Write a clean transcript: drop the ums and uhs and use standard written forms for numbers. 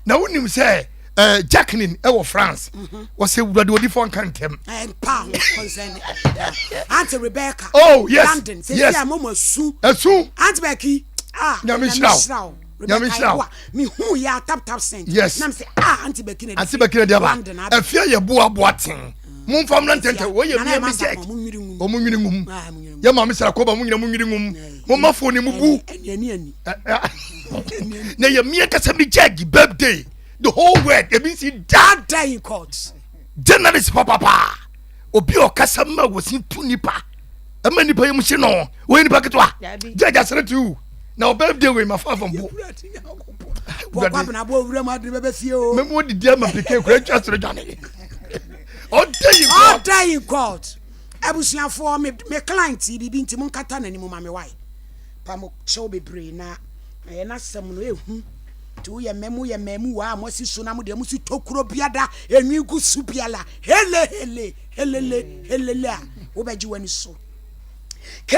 Na wonim sɛ eh, Jacqueline ɛwɔ France. Wɔsɛ wurade odifoɔ nka ntɛm. Mpa ho concern. Auntie Rebecca. Oh yes. London. Sɛ yes. a momo asu. Asu. Auntie Becky. Ah. Nyame nhyira wo. Nyame nhyira wo. Me hu ya tap tap send. Yes. Na me say ah Auntie Becky na. Auntie Becky na dia ba. Afia yɛ boa boa ten. Momfa mmra ntɛntɛ wɔyɛ mia mi judge. Ɔmo nwiri ngum. Yɛ maame sara kɔba mo nyina mo nwiri ngum. Mo ma fo ne mo bu. Na yɛ mia kasa mi judge birthday. The whole world ebi nsi da. That day in court. Journalist papapa. Obi a ɔkasa ma wɔsi tu nipa. Ɛma nipa yɛ mu si no. Wɔyɛ nipa ketewa. Judge asere tu. Na ɔ birthday wei ma fa fam bo. Bɔkɔ abena bɔ owura mu adene bɛbɛ fie o. Mɛmu odidi ama peke kura atwa soro dwane. Ɔda in court. Ɔda in court. Abusuafoɔ me me client yi biribi nti mo nkata n'anim ma me wae. Pa mo kyɛw bebree na ɛyɛ n'asɛm no ehu. Nti woyɛ mɛmu yɛ mɛmu wa a mo asi so na mo deɛ mo si tokuro biada enwi gu so biala hele hele helele helele a wobɛgye w'ani so. Kee.